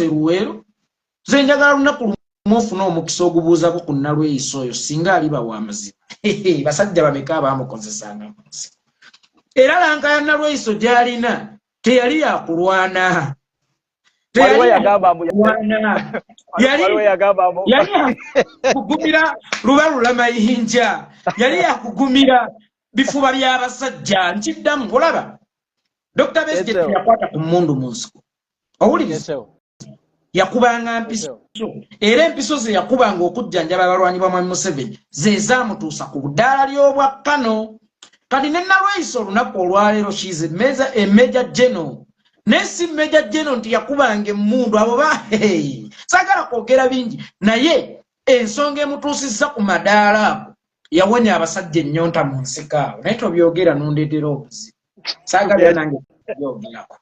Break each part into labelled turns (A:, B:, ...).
A: Eruweero ze njagala lunaku lumu ofune omukisa ogubuuzako ku Nalweyiso oyo, singa aliba wa mazima. Basajja bameka abaamukozesanga mu nsiko? Era rank ya Nalweyiso gy'alina teyali yakulwana.
B: Waliwo yagamba mbu
A: yali
B: waliwo yagamba mbu
A: yali yakugumira lubalula mayinja, yali yakugumira bifuba by'abasajja. Nkiddamu, olaba Dr Besigye
B: Yes, sir.
A: yakwata ku mmundu mu nsiko, owuliriza?
B: Yes, sir.
A: Yakubanga mpiso, era empiso ze yakubanga okujjanjaba abalwanyi ba Mwami Museveni ze zaamutuusa ku buddaala ly'obwakkano. Kati ne Nalweyiso olunaku olwaleero she's a major general, naye si major general nti yakubanga emmundu. Abo ba hey, saagala kwogera bingi, naye ensonga emutuusizza ku madaala ago, yawonya abasajja ennyonta mu nsiko awo. Naye tobyogera, nondeetera obuzibu, saagala nange byogerako.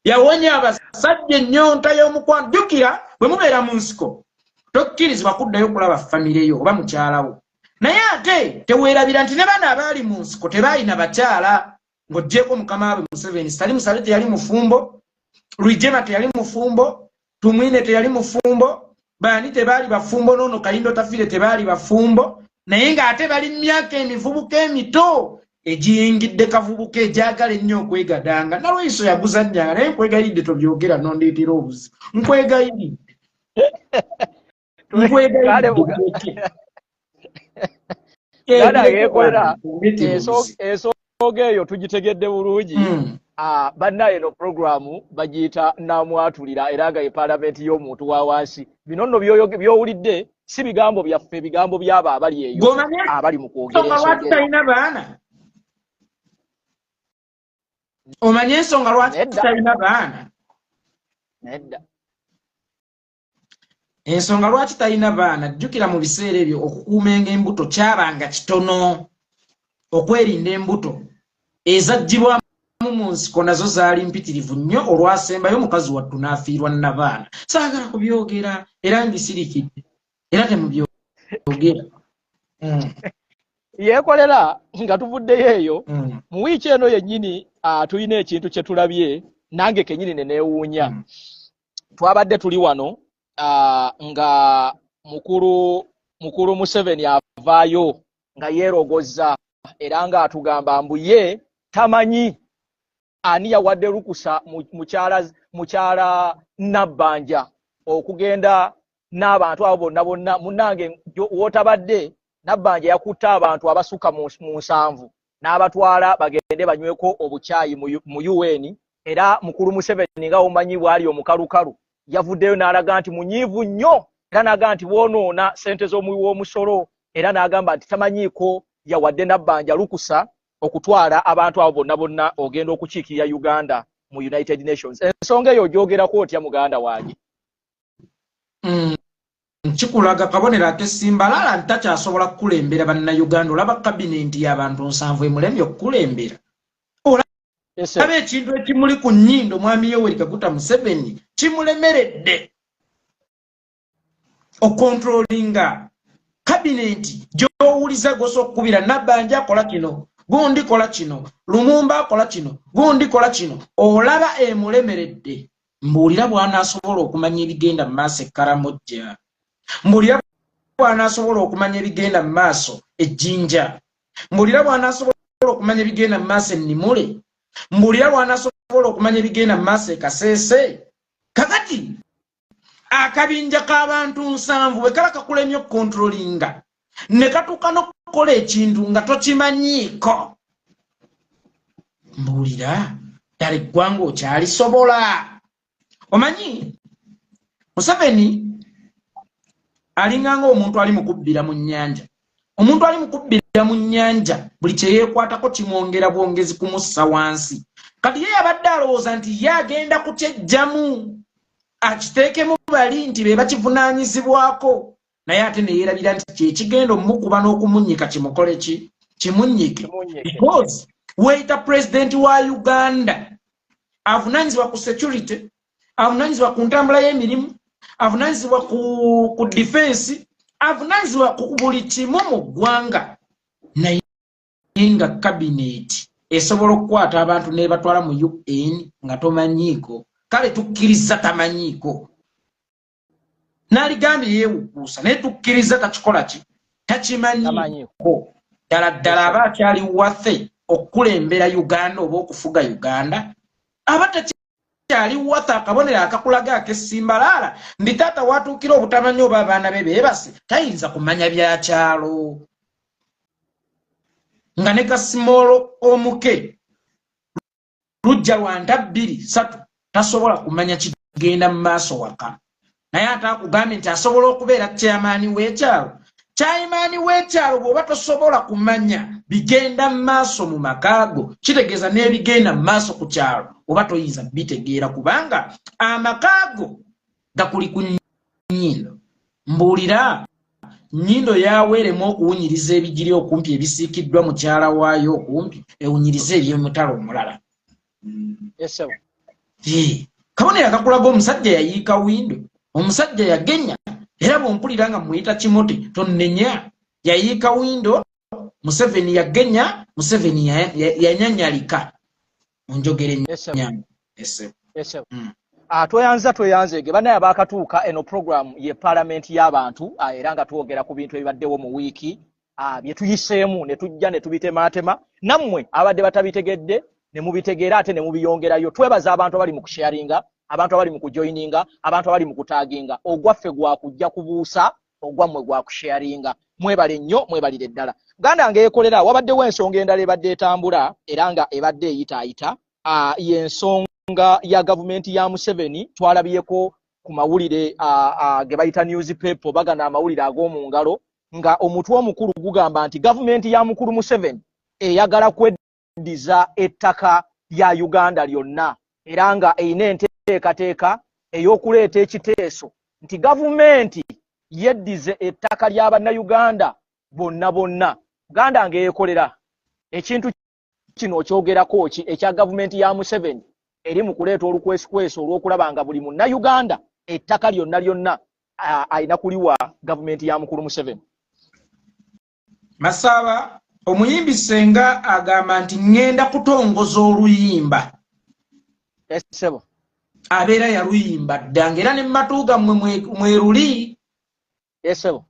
A: Yawonya abasajja ennyonta y'omukwano. Jjukira bwe mubeera mu nsiko tokkirizibwa kuddayo kulaba famire yo oba mukyalawo, naye ate teweerabira nti ne bano abaali mu nsiko tebaalina bakyala, ng'oggyeko mukama waabwe Museveni. Salim Saleh teyali mufumbo, Rwigyema teyali mufumbo, Tumwine teyali mufumbo, baani tebaali bafumbo, noono Kayindo Tafire tebaali bafumbo, naye ng'ate bali mu myaka emivubuka emito egiyingidde kavubuka egyagala ennyo okwegadanga. Nalweyiso yaguzannyanga, naye nkwegayidde tobyogera, nondeetera obuzibu. Nkwegayiridde,
B: Kale.
A: Nkwegayiridde.
B: Ganda yeekolera. Ensonga eyo tugitegedde bulungi. Ah, bannaye, eno programu bagiyita Namwatulira, era nga ye paalamenti y'omuntu wa wansi. Bino nno by'owulidde si bigambo byaffe, bigambo by'abo abali eyo
A: Gw'omanye
B: abali mu kwogera
A: ensonga lwaki
B: ensonga eno.
A: talina baana? Omanye ensonga lwaki
B: Nedda.
A: talina baana?
B: Nedda.
A: Ensonga lwaki talina baana, jjukira mu biseera ebyo okukuumenga embuto kyabanga kitono. Okwerinda embuto ezaggyibwamu mu nsiko nazo zaali mpitirivu nnyo. Olwasembayo omukazi wattu n'afiirwa nabaana. Saagala kubyogera era mbisirikidde, era temubyogera.
B: Yeekolera. Nga tuvuddeyo eyo, mu wiiki eno yennyini tulina ekintu kye tulabye, nange kennyini ne neewuunya. Twabadde tuli wano nga mukulu Museveni avaayo nga yeerogoza era ng'atugamba mbu ye tamanyi ani yawadde lukusa mukyala Nabbanja okugenda n'abantu abo bonna bonna. Munnange, wootabadde, Nabbanja yakutte abantu abasukka mu 70 n'abatwala bagende banyweko obukyayi mu UN. Era mukulu Museveni, nga omanyi bw'ali omukalukalu, yavuddeyo n'alaga nti munyiivu nnyo, era n'agamba nti bwonoona ssente z'omuwi w'omusolo, era n'agamba nti tamanyiiko yawadde Nabbanja lukusa okutwala abantu abo bonna bonna ogenda okukiikirira Uganda mu United Nations. Ensonga eyo ogyogerako otya, muganda wange?
A: Kikulaga kabonero ak'essimbalala nti takyasobola kukulembera Bannayuganda. Olaba kabinenti y'abantu 70 emulemye okukulembera. Olaba ekintu ekimuli ku nnyindo, mwami Yoweri Kaguta Museveni, kimulemeredde okontrolinga kabinenti gy'owuliza gwosa okukubira Nabbanja akola kino, gundi kola kino, Lumumba akola kino, gundi kola kino. Olaba emulemeredde. Mbuulira bw'anaasobola okumanya ebigenda mu maaso e Karamoja? Mbuulira bw'anaasobola okumanya ebigenda mu maaso ejjinja? Mbuulira bw'anaasobola okumanya ebigenda mu maaso ennimule? Mbuulira bw'anaasobola okumanya ebigenda mu maaso ekaseese? Kakati akabinja k'abantu 70 bwe kaba kakulemye okukontrolinga ne katuuka n'okukola ekintu nga tokimanyiiko, mbuulira ddala eggwanga okyalisobola? Omanyi Museveni alinganga omuntu ali mu kubbira mu nnyanja. Omuntu ali mu kubbira mu nnyanja, buli kye yeekwatako kimwongera bwongezi kumussa wansi. Kati ye yabadde alowooza nti ye agenda kukyejjamu akiteekemu bali nti be bakivunaanyizibwako, naye ate neyeerabira nti kyekigenda omukuba n'okumunyika kimukole ki? Kimunyike. Because weeyita pulezidenti wa Uganda, avunaanyizibwa ku security, avunaanyizibwa ku ntambula y'emirimu, avunaanyizibwa ku defense, avunaanyizibwa ku buli kimu mu ggwanga, naye nga kabineeti esobola okukwata abantu n'ebatwala mu UN nga tomanyiiko. Kale tukkiriza tamanyiiko. N'aligambye yeewukuusa, naye tukkiriza takikola ki, takimanyiiko. Ddala ddala aba akyali waffe okukulembera Uganda oba okufuga Uganda, aba takyali waffe. Akabonero akakulaga ak'essimbalaala ndi taata watuukira obutamanyi oba abaana be beebase, tayinza kumanya byakyalo nga ne kasimoolo omuke lujja lwa nta bbiri ssatu, tasobola kumanya kigenda mu maaso waka. Naye ate akugambye nti asobola okubeera chairman w'ekyalo. Chairman w'ekyalo, bw'oba tosobola kumanya bigenda mu maaso mu makaago, kitegeeza n'ebigenda mu maaso ku kyalo oba toyinza bitegeera, kubanga amakaago gakuli ku nnyindo. Mbuulira, nnyindo yaweeremu okuwunyiriza ebigiri okumpi ebisiikiddwa mukyala waayo, okumpi ewunyirize eby'emutalo omulala. Kabonero akakulaga omusajja yayiika windo, omusajja yagenya. Era bw'ompulira nga muyita Kimote, tonnenya. Yayiika windo, Museveni yagenya, Museveni yanyanyalika onjogera ennyama.
B: Tweyanza, tweyanzeege bannaye abaakatuuka. Eno program ye Paalamenti y'Abantu, era nga twogera ku bintu ebibaddewo mu wiiki, bye tuyiseemu ne tujja ne tubitemaatema, nammwe abadde batabitegedde ne mubitegeera ate ne mubiyongerayo. Twebaza abantu abali mu kusharinga, abantu abali mu kujoininga, abantu abali mu kutaginga. Ogwaffe gwakujja kubuusa, ogwammwe gwakusharinga. Mwebale nnyo, mwebalire ddala. Uganda ng'ekolera, wabaddewo ensonga endala ebadde etambula era nga ebadde eyitaayita, y'ensonga ya gavumenti ya Museveni. Twalabyeko ku mawulire ge bayita newspaper, bagana amawulire ag'omu ngalo, nga omutwe omukulu gugamba nti gavumenti ya mukulu Museveni eyagala kweddiza ettaka lya Uganda lyonna, era nga erina enteekateeka ey'okuleeta ekiteeso nti gavumenti yeddize ettaka lya Bannayuganda bonna bonna. Uganda ng'ekolera, ekintu kino okyogerako ki, ekya gavumenti ya Museveni eri mu kuleeta olukwesikwesi olw'okulaba nga buli Munnayuganda ettaka lyonna lyonna alina kuliwa gavumenti ya mukulu Museveni?
A: Masaba, omuyimbi Senga agamba nti ŋŋenda kutongoza oluyimba.
B: Esebo.
A: Abeera yaluyimba dda, ng'era ne mumatu gammwe mweruli.
B: Esebo.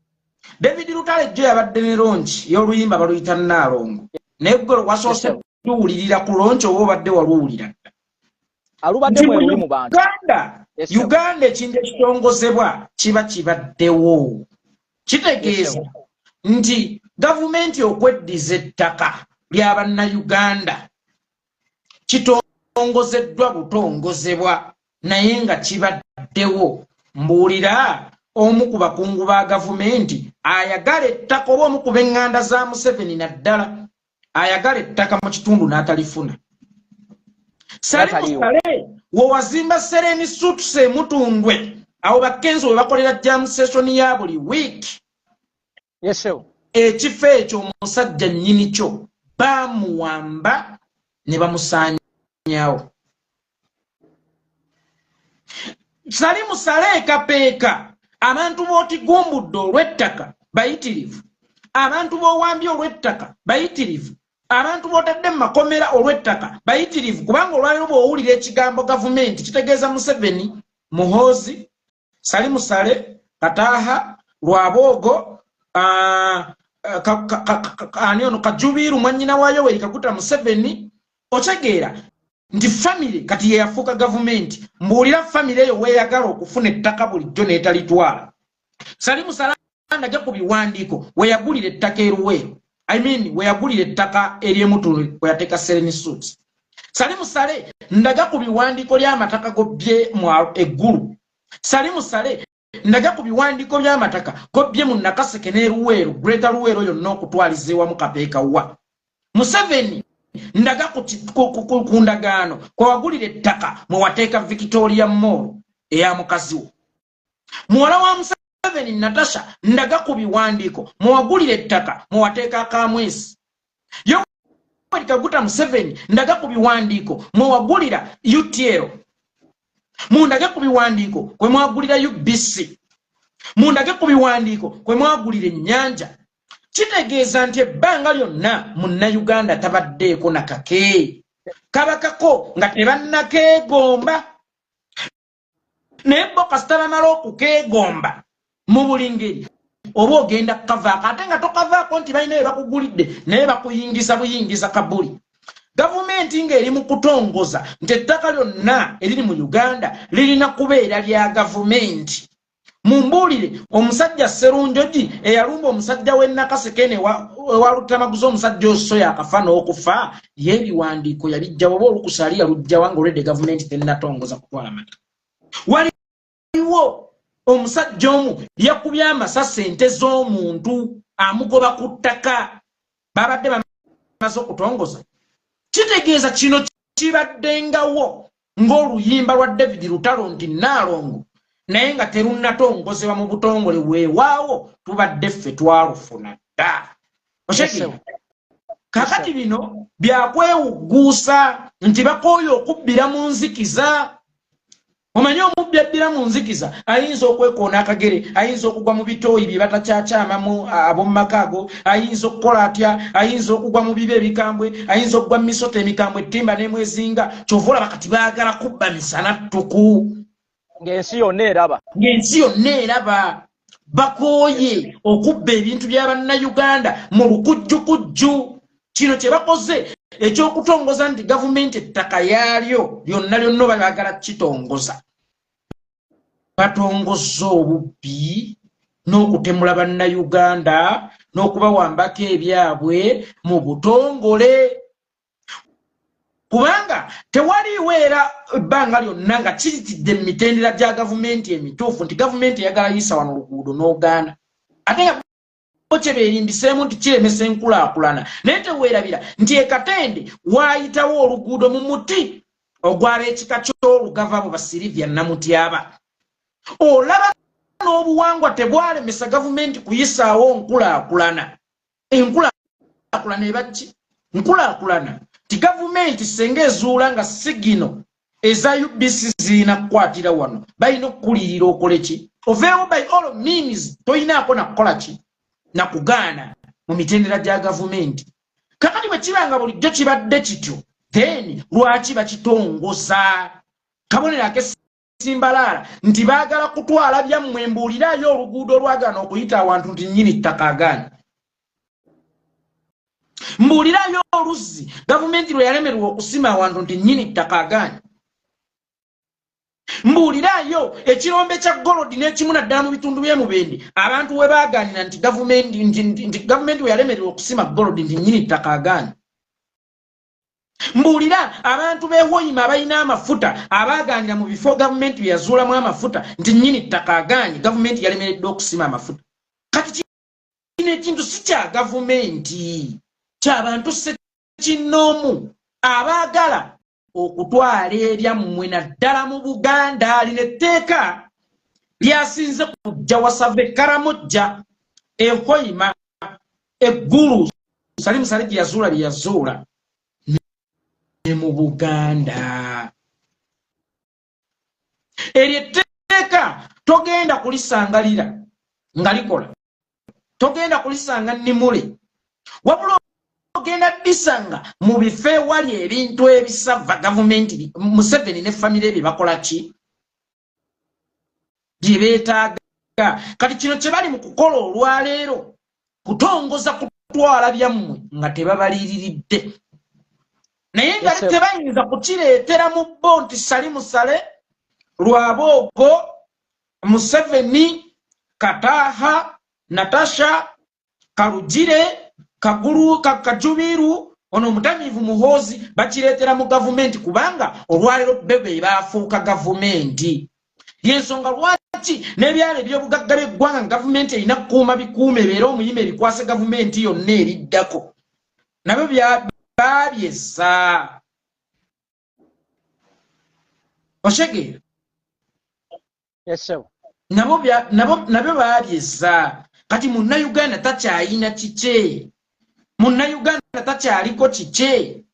A: David Lutale jjo yabadde ne launch y'oluyimba baluyita Nnaalongo, naye gwe wasoose luwulirira ku launch oba obadde waluwulira dda?
B: Alubadde mweruli mu bantu.
A: Uganda, Uganda, ekintu ekitongozebwa kiba kibaddewo. Kitegeeza nti gavumenti okweddiza ettaka lya Bannayuganda kitongozeddwa butongozebwa, naye nga kibaddewo. Mbuulira, omu ku bakungu ba gavumenti ayagala ettaka oba omu ku b'eŋŋanda za Museveni naddala ayagala ettaka mu kitundu n'atalifuna. Sale musale we wazimba Sereni Suites emutundwe awo bakenzi we bakolera jam session ya buli wiiki, ekifo ekyo omusajja nnyini kyo baamuwamba ne bamusaanyawo. Sali musale ekapeeka, abantu b'otigumbudde olw'ettaka bayitirivu, abantu b'owambye olw'ettaka bayitirivu, abantu b'otadde mu makomera olw'ettaka bayitirivu, kubanga olwaleero bw'owulira ekigambo gavumenti kitegeeza Museveni, Muhoozi, Sali Musale, Kataaha, Lwaboogo, ani ono, Kajubiiru mwannyina wa Yoweri Kaguta Museveni. Otegeera nti famire kati yeyafuuka gavumenti. Mbuulira, famire eyo weeyagala okufuna ettaka bulijjo n'etalitwala. Sali Musale andage ku biwandiiko weyagulira ettaka eruweero, I mean weyagulira ettaka ery'emutundu weyateeka Sereni Suites. Sali Musale, ndaga ku biwandiiko ly'amataka gobbye mu eggulu. Sali Musale, ndaga ku biwandiiko by'amataka gobbye mu Nakaseke n'eruweero, Greater Luweero yonna okutwaliza ewamu, kapeeka wa Museveni. Ndaga ku ndagaano kwewagulira ettaka mwe wateeka Victoria Mall eya mukazi wo, muwala wa Museveni Natasha. Ndaga ku biwandiiko mwewagulira ettaka mwewateeka akamwesi. Yoweri Kaguta Museveni, ndaga ku biwandiiko mwewagulira UTL. Mundage ku biwandiiko kwe mwagulira UBC. Mundage ku biwandiiko kwe mwagulira ennyanja. Kitegeeza nti ebbanga lyonna Munnayuganda tabaddeeko nakake kabakako nga tebannakeegomba, naye bo kasita bamala okukeegomba. Mu buli ngeri oba ogenda kukavaako, ate nga tokavaako nti balina bye bakugulidde, naye bakuyingiza buyingiza kabuli. Gavumenti ng'eri mu kutongoza nti ettaka lyonna eriri mu Uganda lirina kubeera lya gavumenti. Mumbuulire, omusajja Sserunjogi eyalumba omusajja w'e Nakasekene ewa Lutamaguzi, omusajja oyo yakafa n'okufa, ye ebiwandiiko yabijjawa oba olukusa ali yalugjawa ng'olwedde gavumenti tennatongoza kutwala mata? Waliwo omusajja omu yakubye amasasi ente z'omuntu, amugoba ku ttaka, babadde bamaze okutongoza. Kitegeeza kino kibaddengawo ng'oluyimba lwa David Lutalo nti Naalongo, naye nga terunnatongozebwa mu butongole. Weewaawo tubadde ffe twalufuna dda. Otegeera? Kakati bino byakwewugguusa nti bakooye okubbira mu nzikiza. Omanyi omubbi abbira mu nzikiza ayinza okwekoona akagere, ayinza okugwa mu bitooyi bye batakyakyamamu ab'omu maka ago, ayinza okukola atya, ayinza okugwa mu biba ebikambwe, ayinza okugwa mu misota emikambwe, ettimba n'emwezinga. Kyova olaba kati baagala kubba misana ttuku.
B: Ng'ensi yonna eraba.
A: Ng'ensi yonna eraba. Bakooye okubba ebintu bya Bannayuganda mu lukujjukujju. Kino kye bakoze ekyokutongoza nti gavumenti ettaka yaalyo lyonna lyonna oba baagala kitongoza, batongoza obubbi n'okutemula Bannayuganda n'okubawambako ebyabwe mu butongole, kubanga tewaliiwo era ebbanga lyonna nga kiritidde mu mitendera gya gavumenti emituufu nti gavumenti eyagala yisa wano oluguudo n'ogaana, ate nga bo kye beerimbiseemu nti kiremesa enkulaakulana. Naye teweerabira nti ekatende waayitawo oluguudo mu muti ogw'ab'ekika ky'Olugava, abo Basirivya Namutyaba. Olaba n'obuwangwa tebwalemesa gavumenti kuyisaawo nkulaakulana. Enkulaakulana eba ki? Nkulaakulana ti gavumenti senga ezuula nga sigino eza UBC zirina kukwatira wano, balina okukulirira okole ki? Oveewo by all means. Toyinaako nakukola ki nakugaana mu mitendera gya gavumenti. Kakati bwe kiba nga bulijjo kibadde kityo, then lwaki bakitongoza? Kabonero akesimbalaala nti baagala kutwala byammwe. Mbuulirayo oluguudo olwagaana okuyita awantu nti nnyini ttaka agaanye. Mbuulirayo oluzzi gavumenti lwe yalemererwa okusima awantu nti nnyini ttaka agaanye. Mbuulirayo ekirombe kya golodi n'ekimu, naddala mu bitundu by'emubende, abantu we baagaanira nti gavumenti we yalemererwa okusima golodi nti nnyini ttaka agaanye. Mbuulira abantu b'ehoyima abalina amafuta abaagaanira mu bifo gavumenti bye yazuulamu amafuta nti nnyini ttaka agaanye, gavumenti yalemereddwa okusima amafuta. Kati kino ekintu si kya gavumenti, kyabantu ssekinnoomu abaagala okutwala ebyammwe, naddala mu Buganda. Lino etteeka lyasinze kujja wasave Karamojja, ehoyima, eggulu Salimu Sale gye yazuula bye yazuula, ne mu Buganda. Eryo etteeka togenda kulisangalira nga likola, togenda kulisanga nnimule, wabula ogenda disanga mu bifo ewali ebintu ebisava gavumenti Museveni ne famire bye bakola ki bye beetaaga. Kati kino kye bali mu kukola olwaleero kutongoza kutwala byammwe nga tebabaliiriridde, naye nga tebayinza kukireetera mu bo nti Salimu Sale, Lwaboogo, Museveni, Kataha, Natasha Kalugire, Kagulu, Kajubiru, ono omutamiivu Muhoozi, bakireetera mu gavumenti, kubanga olwaleero be be baafuuka gavumenti. Yensonga lwaki n'ebyalo ebyobugagga by'eggwanga nga gavumenti erina kukuuma bikuuma, ebeere omuyima, ebikwase gavumenti yonna eriddako, nabyo baabyezza. Otegeera? Nabo baabyezza. Kati Munnayuganda takyayina kikye, Munnayuganda takyaliko kikye,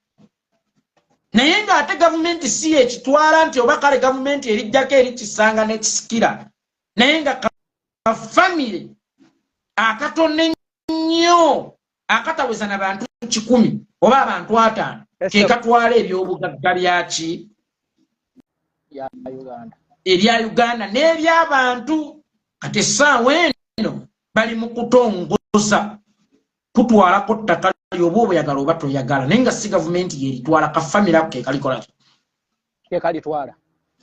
A: naye ng'ate gavumenti si yekitwala nti oba kale gavumenti erijjako erikisanga n'ekisikira, naye nga kafamire akatono ennyo akataweza na bantu 100 oba abantu 50 kekatwala ebyobugagga byaki ebya Uganda n'ebyabantu. Kati essaawa eno bali mu kutongoza kutwalako ttaka lyoba oboyagala oba toyagala, naye nga si gavumenti yeritwala, ka family ako kekalikola
B: kekalitwala.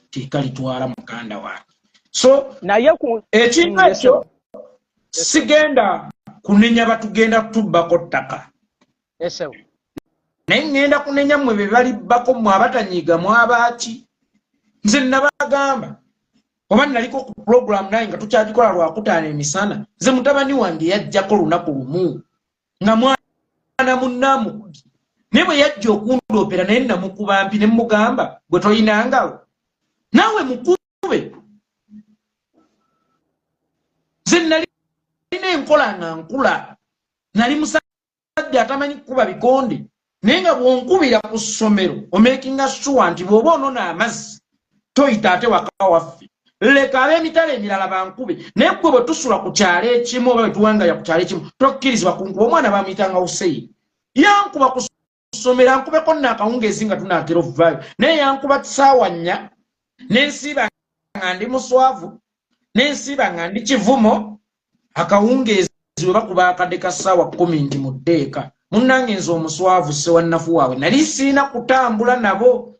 A: Kekalitwala, muganda wange. So
B: naye
A: ekintu ekyo sigenda kunenya batugenda tubbako ttaka, naye ŋŋenda kunenya mmwe be balibbako, mmwe abatanyiiga mwabaaki. Nze nabagamba oba naliko ku program naye nga tukyagikola lwakutaano emisana. Nze mutabani wange yajjako lunaku lumu nga mwana munnaamukubi, naye bwe yajja okundoopera naye namukuba mpi ne mugamba, "Gwe toyina ngalo, naawe mukube." Nze nalina enkola nga nkula, nali musajja atamanyi kukuba bikonde, naye nga bw'onkubira ku ssomero omakinga sure nti bw'oba onona amazzi toyita ate waka waffe, leka ab'emitala emirala bankube. Naye gwe bwe tusula ku kyalo ekimu oba bwe tuwangaya ku kyalo ekimu, tokkirizibwa kunkuba. Omwana bamuyitanga Huseini, yankuba ku ssomero, ankubeko nno akawungeezi nga tunaatera ovaayo, naye yankuba kisaawa 4 nensiiba nga ndi muswavu, nensiiba nga ndi kivumo. Akawungeezi bwe bakuba akadde ka ssaawa 10 nti muddeeka, munnange, nze omuswavu ssewannafu waabwe nali siina kutambula nabo,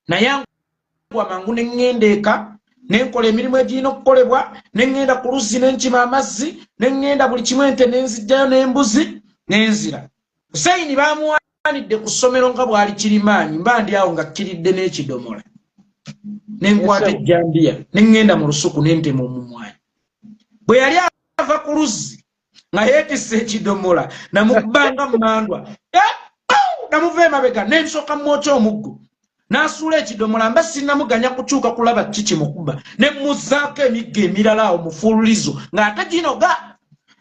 A: naye angwa mangu ne ŋŋenda eka ne nkola emirimu egirina okukolebwa, ne ŋŋenda ku luzzi ne nkima amazzi, ne ŋŋenda buli kimu, ente ne nzijjayo n'embuzi n'enzira. Huseyini bamuwanidde ku ssomero nga bw'ali kirimaanyi, mba ndi awo nga kkiridde n'ekidomola ne nkwata ejjambiya ne ŋŋenda mu lusuku ne ntema omumwanyi. Bwe yali ava ku luzzi nga yeetisse ekidomola, namukubanga mmandwa, namuva emabega nensooka mwokya omuggo, n'asuula ekidomola. Mba sinnamuganya kukyuka kulaba ki kimukuba, ne muzzaako emiggo emirala awo mufuululizo ng'ate ginoga.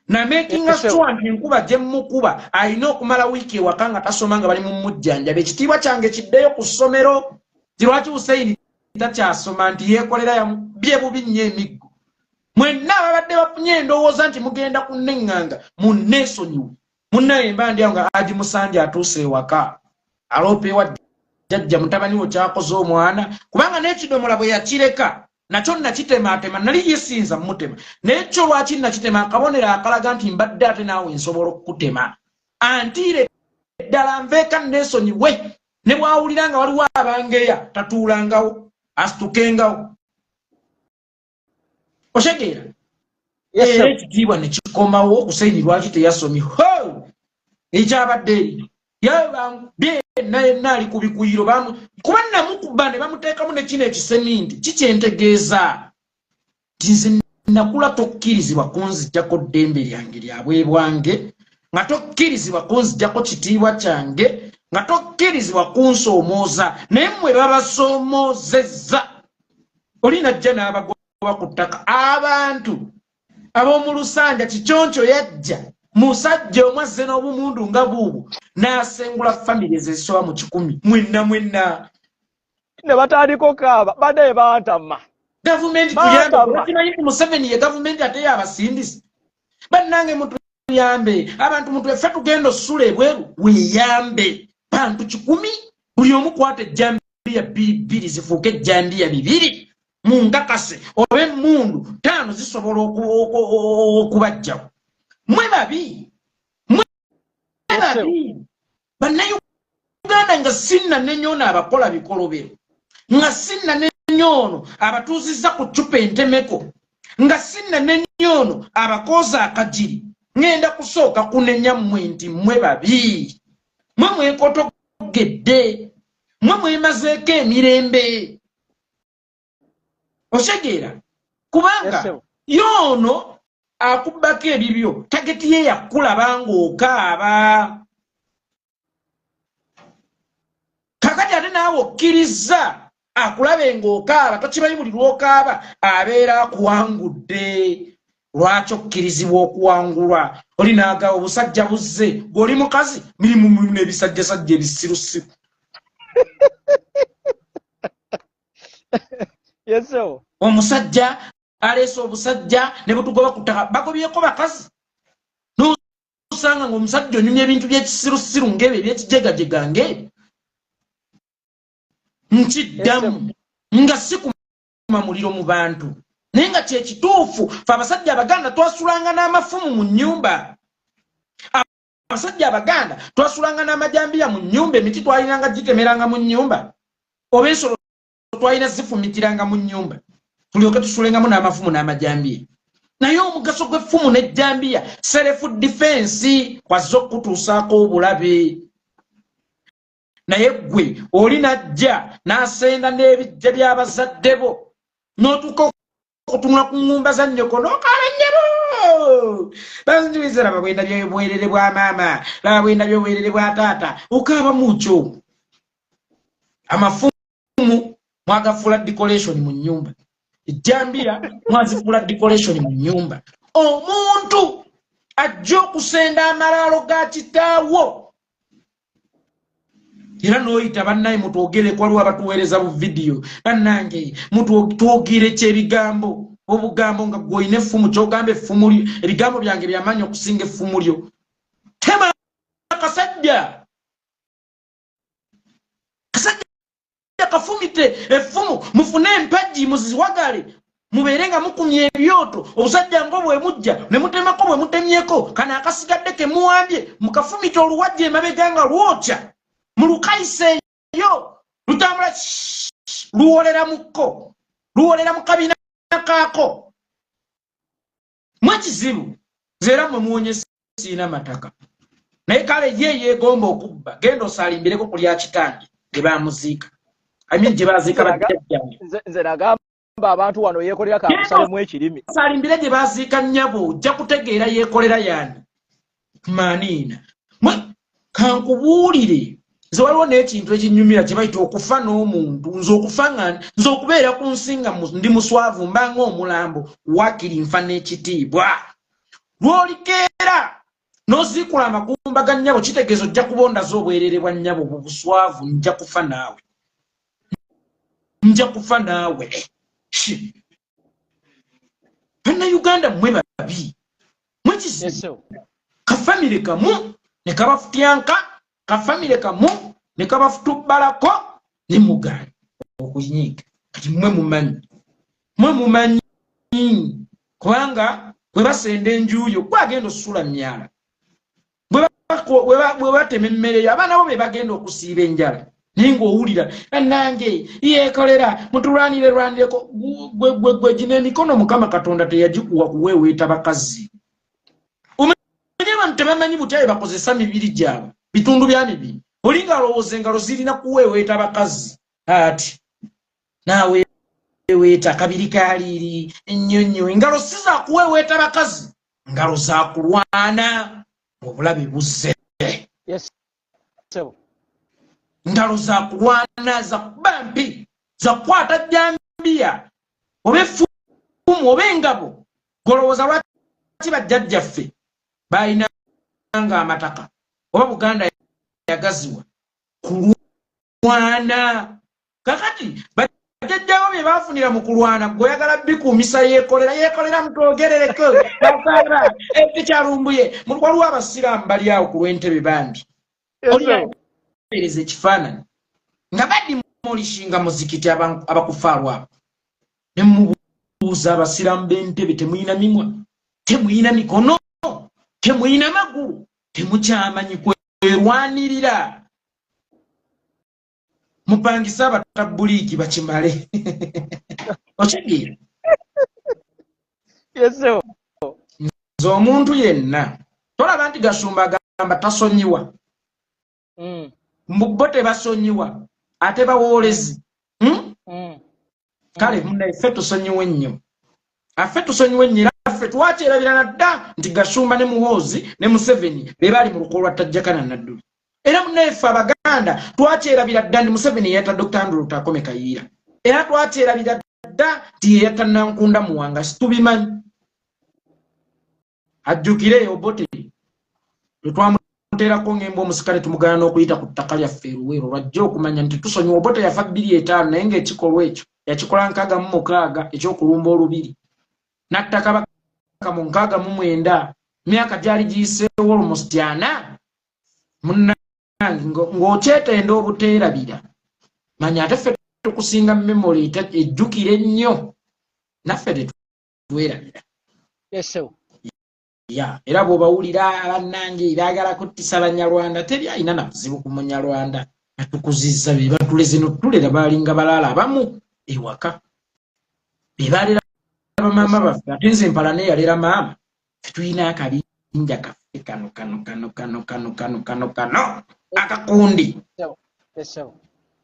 A: Namakinga sure nti enkuba gye mmukuba alina okumala wiiki ewaka nga tasoma, nga bali mu mujjanjaba, ekitiibwa kyange kiddeyo ku ssomero. Ti lwaki Hussein takyasoma? Nti yeekolera, yamubye bubi nnyo emiggo. Mwenna ababadde bafunye endowooza nti mugenda kunneŋŋanga, munneesonyiwe. Munnaye, mba ndi awo nga Aji Musanja atuuse ewaka, aloopa ewa jjajja mutabani we kyakoze omwana, kubanga n'ekidomola bwe yakireka nakyo nakitemaatema. Nali yesinza mutema, naye kyo lwaki nakitema? Akabonero akalaga nti mbadde ate naawe nsobola okukutema. Antiire ddala nveeka neesonyiwe, ne bwawulira nga waliwo abangeya tatuulangawo, asitukengawo. Otegeera? Era ekitiibwa ne kikomawo. Hussein lwaki teyasomye? Ekyabadde eri yenna yenna ali ku bikuyiro, kuba namukuba ne bamuteekamu ne kino ekiseminti. Kikyentegeeza nti nze nakula tokkirizibwa kunzijjako ddembe lyange lyabwebwange, nga tokkirizibwa kunzijjako kitiibwa kyange, nga tokkirizibwa kunsoomooza. Naye mmwe babasoomoozezza, oli najja n'abagoba ku ttaka. Abantu ab'omu Lusanja, Kiconco yajja, musajja omu azze n'obumundu nga buubwo, n'asengula family ezisoba mu 100 mwenna mwenna.
B: Ne batandika okaaba, badde bantama.
A: Gavumenti tuyambe. Kimanyi nti Museveni ye gavumenti ate yabasindise. Bannange, mutuyambe. Abantu mutu, ffe tugenda osula ebweru. Weeyambe, bantu 100, buli omu kwata ejjambiya bbiri bbiri, zifuuke ejjambiya 200 munkakase, oba emmundu 5 zisobola okubajjawo. Mwe babi, mwe babi Bannayuganda. Nga sinnanenya ono abakola bikolobero, nga sinnanenya ono abatuuzizza ku ccupa entemeko, nga sinnanenya ono abakooza akagiri, ŋŋenda kusooka kunenya mmwe nti mmwe babi, mwe mwekotogedde, mwe mwemazeeko emirembe. Otegeera? Kubanga yoono akubbako ebibyo, target ye yakulaba ng'okaaba. Kakati ate naawe okkiriza akulabe ng'okaaba, tokimanyi buli lw'okaaba abeera akuwangudde. Lwaki okkirizibwa okuwangulwa? Oli naaga obusajja buzze, gweoli mukazi, mirimu mulimu n'ebisajjasajja ebisirusiru. Omusajja aleese obusajja ne butugoba ku ttaka, bagobyeko bakazi. Nosanga nga omusajja onyumya ebintu byekisirusiru ngaebyo, ebyekijegajega ngaebyo. Nkiddamu nga si kuma muliro mu bantu. Naye nga kyekituufu, fe abasajja Abaganda twasulanga n'amafumu mu nnyumba. Abasajja Abaganda twasulanga n'amajambiya mu nnyumba. Emiti twalinanga gitemeranga mu nnyumba, oba ensolo twalina zifumitiranga mu nnyumba, tulyoke tusulengamu n'amafumu n'amajambiya. Naye omugaso gw'effumu n'ejjambiya, self defense, kwazze okutuusaako obulabe. Naye ggwe oli najja n'asenda n'ebijja by'abazadde bo, n'otuuka okutunula ku ŋŋumba za nnyoko n'okaaba, "Nnyabo, banjuliza, laba bwenda byobwerere bwa maama, laba bwenda byobwerere bwa taata." Okaaba mukyo. Amafumu mwagafuula decoration mu nnyumba, ejjambiya mwazifuula decoration mu nnyumba. Omuntu ajja okusenda amalaalo ga kitaawo era n'oyita, "Bannaye, mutwogereko." Waliwo abatuweereza bu vidiyo, "Bannange, twogere kyebigambo obugambo." Nga gwe olina effumu, kyogamba effumu lyo, ebigambo byange byamaanyi okusinga effumu lyo. Tema akasajja, kasajja kafumite effumu, mufune empagi muziwagale, mubeere nga mukumya ebyoto. Obusajja ngo bwe mujja ne mutemako, bwe mutemyeko kano akasigadde ke muwambye, mukafumite oluwajja emabega nga lwokya, mulukayiseeyo, lutambula luwolera mukko, luwolera mu kabina kaako. Mwekizibu nze era mwe muwonye siina mataka. Naye kale ye yeegomba okubba, genda osaalimbireko ku lya kitange gye bamuziika, I mean gye baziika bajjajjange.
B: Nze nagamba abantu wano, yeekolera kakusalemu ekirimi.
A: Saalimbire gye baziika nnyabo, ojja kutegeera yeekolera yaani maniina. Kankubuulire, nze waliwo n'ekintu ekinyumira kye bayita okufa n'omuntu. Nze okufa nga nze okubeera ku nsi nga ndi muswavu, mba ng'omulambo, wakiri nfa n'ekitiibwa. Lw'olikeera n'oziikula amagumba ga nnyabo, kitegeeza ojja kubondaza obwerere bwa nnyabo bu buswavu. Nja kufa naawe, nja kufa naawe. Bannayuganda mmwe babi, mwekizibu. Kafamire kamu ne kabafutyanka, kafamire kamu ne kabafutubbalako ne mugaana okunyiiga. Kati mmwe mumanyi, mmwe mumanyi, kubanga bwe basenda enjuuyo gwagenda osula myala, bwe batema emmere yo, abaana bo be bagenda okusiiba enjala. Naye ng'owulira, "Bannange, yeekolera, mutulwanire lwanireko." Gwe gino emikono Mukama Katonda teyagikuwa kuweeweeta bakazi. Omanyi abantu tebamanyi butya bwe bakozesa mibiri gyabwe, bitundu bya mibiri. Oli ng'alowooza engalo zirina kuweeweeta bakazi, ati naaweeweeta kabiri kaliiri ennyo nnyo. Engalo si za kuweeweeta bakazi, ngalo za kulwana obulabe buzze. Ngalo za kulwana, za kuba mpi, za kukwata jambiya oba effumu oba engabo. Golowooza lwaki bajjajjaffe balinanga amataka oba Buganda yagaziwa? Kulwana. Kakati bajjajjabo bye bafunira mu kulwana, gweoyagala bikuumisa. Yeekolera, yeekolera, mutwogerereko basaaba ekikyalumbuye. Waliwo abasiraamu bali awo ku lw'Entebe, bambi, oliaereza ekifaananyi nga bademolishinga muzikiti abakufaaru abo. Ne mubuuza, abasiraamu b'Entebe, temuyina mimwa, temuyina mikono, temuyina magulu, temukyamanyi kwerwanirira? Mupangise abatabuliiki bakimale. Okitegeera? Nze omuntu yenna tolaba nti Gasumba agamba tasonyiwa. Mbu bo tebasonyiwa, ate bawoolezi, Kale munnaye, ffe tusonyiwe nnyo, affe tusonyiwe nnyo. Era ffe twakyerabira nadda nti Gashumba ne Muhoozi ne Museveni be baali mu luko lwa Tajjakana Nadduli. Era munnaye, ffe Abaganda twakyerabira dda nti Museveni yeyatta Dr Andrew Lutakome Kayiira. Era twakyerabira dda nti yeyatta Nankunda Muwanga. Situbimanyi. Ajjukire Obote lwetwamuteerako ng'embwa omusikale, tumugana n'okuyita ku ttaka lyaffe eruweero, lwajja okumanya nti tusonyiwa. Obote yafa 2005, naye ng'ekikolwa ekyo yakikola 66, ekyokulumba olubiri natta kabaka mu 69. Myaka gyali giyiseewo almost 40. Munnange, ng'okyetenda obuteerabira, manya ate ffe tukusinga memory ejjukira ennyo. Naffe. Tetwerabira. Ya, era bw'obawulira bannange baagala kuttisa Banyarwanda, teri alina na buzibu ku Munyarwanda. Batukuzizza, be batuleze notulera, baalinga balaala abamu ewaka, be baalera bamaama baffe. Ate nze mpala neyalera maama. Ffe tulina akabinja kaffe kano kano kano kano kano kano kano kano akakundi,